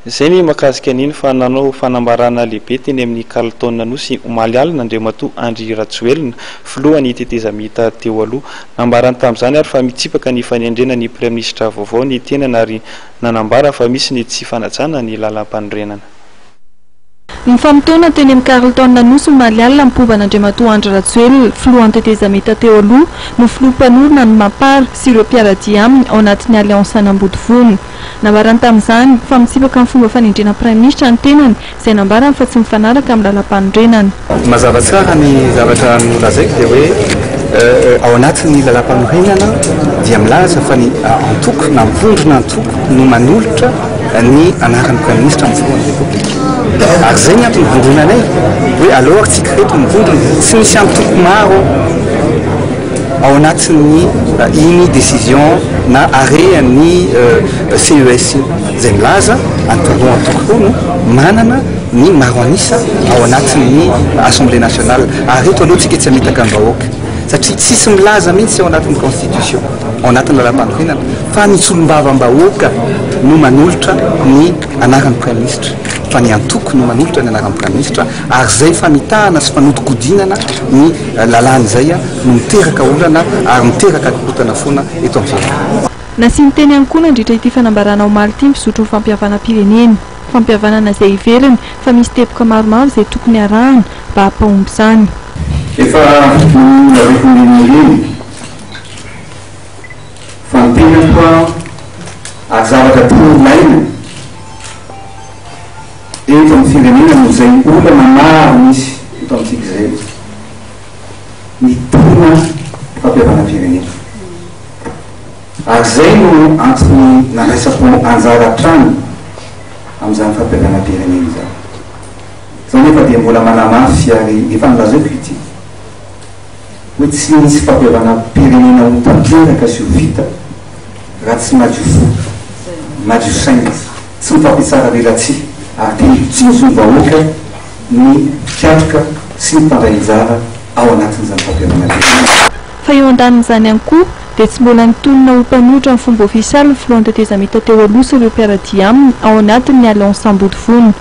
Izay ny mahakasika an'iny fa nanao fanambarana lehibe teny amin'ny Carlton Anosy omaly alina Andriamatoa Andry Rajoelina, filohan'ny tetezamita teo aloha. Nambarany tamin'izany ary fa mitsipaka ny fanendrena ny praiminisitra vaovao ny tenany ary nanambara fa misy ny tsy fanajana ny lalampanorenana. Nifamotoana teny amin'ny Carlton Anosy omaly alina ny mpomba an'Andriamatoa Andry Rajoelina, filohan'ny tetezamita teo aloha, no filoha mpanorina ny Mapar sy ireo mpiara-dia aminy ao anatin'ny Alliance Anambodivona. Nambarany tamin'izany fa mitsipaka ny fomba fanendrena praiminisitra ny tenany, izay nambarany fa tsy mifanaraka amin'ny lalampanorenana. Mazava tsara ny zavatra nolazaiko dia hoe ao anatin'ny lalampanorenana dia milaza fa ny antoko na vondrona antoko no manolotra ny anaran'ny praiminisitra amin'ny filohan'ny Repoblika. Ary izay ny antony vondronanay hoe aleo ary tsika ireto mivondrona. Tsy misy antoko maro ao anatin'ny iny décision na arrêt an'ny CES iny izay milaza antoko roa antoko roa no manana ny maro an'isa ao anatin'ny Assemblée nationale. Ary eto aloha tsika tsy hamitaka ny vahoaka satria tsisy milaza mihitsy ao anatin'ny constitution, ao anatin'ny lalàmpanorenana fa ny solombavambahoaka no manolotra ny anaran'ny praiminisitra fa ny antoko no manolotra ny anaran'ny praiminisitra ary izay famitahana sy fanodikodinana ny lalàna izay no miteraka olana ary miteraka korontana foana eto amin'ny firenena. Nasiany teny ihany koa nandritra ity fanambarana omaly ity ny fizotry ny fampihavanam-pirenena. Fampihavanana izay heveriny fa misy teboka maromaro izay tokony harahana mba hampahomby izany. Efa nolazaiko ireny fa ny tenako ary zavatra tena ilaina eto amin'ny firenena noho izay olana maro misy eto amintsika izay ny tena fampihavanam-pirenena. Ary izay no antony nandraisako anjara hatrany amin'izany fampihavanam-pirenena izany. Izaho nefa dia mbola manamafy ary efa nolazaiko ity hoe tsy misy fampihavanam-pirenena ho tanteraka sy ho vita raha tsy madio fo, madio saina, tsy mifampitsara velatsihy ary tena mitsinjo ny vahoaka ny mpikatroka sy ny mpandray anjara ao anatin'izany fampihavanam-pirenena. Fa eo andanin'izany ihany koa dia tsy mbola nitonona ho mpanohitra amin'ny fomba ofisialy ny filohan'ny tetezamita teo aloha sy ireo mpiara-dia aminy ao anatin'ny Alliance Ambodivona.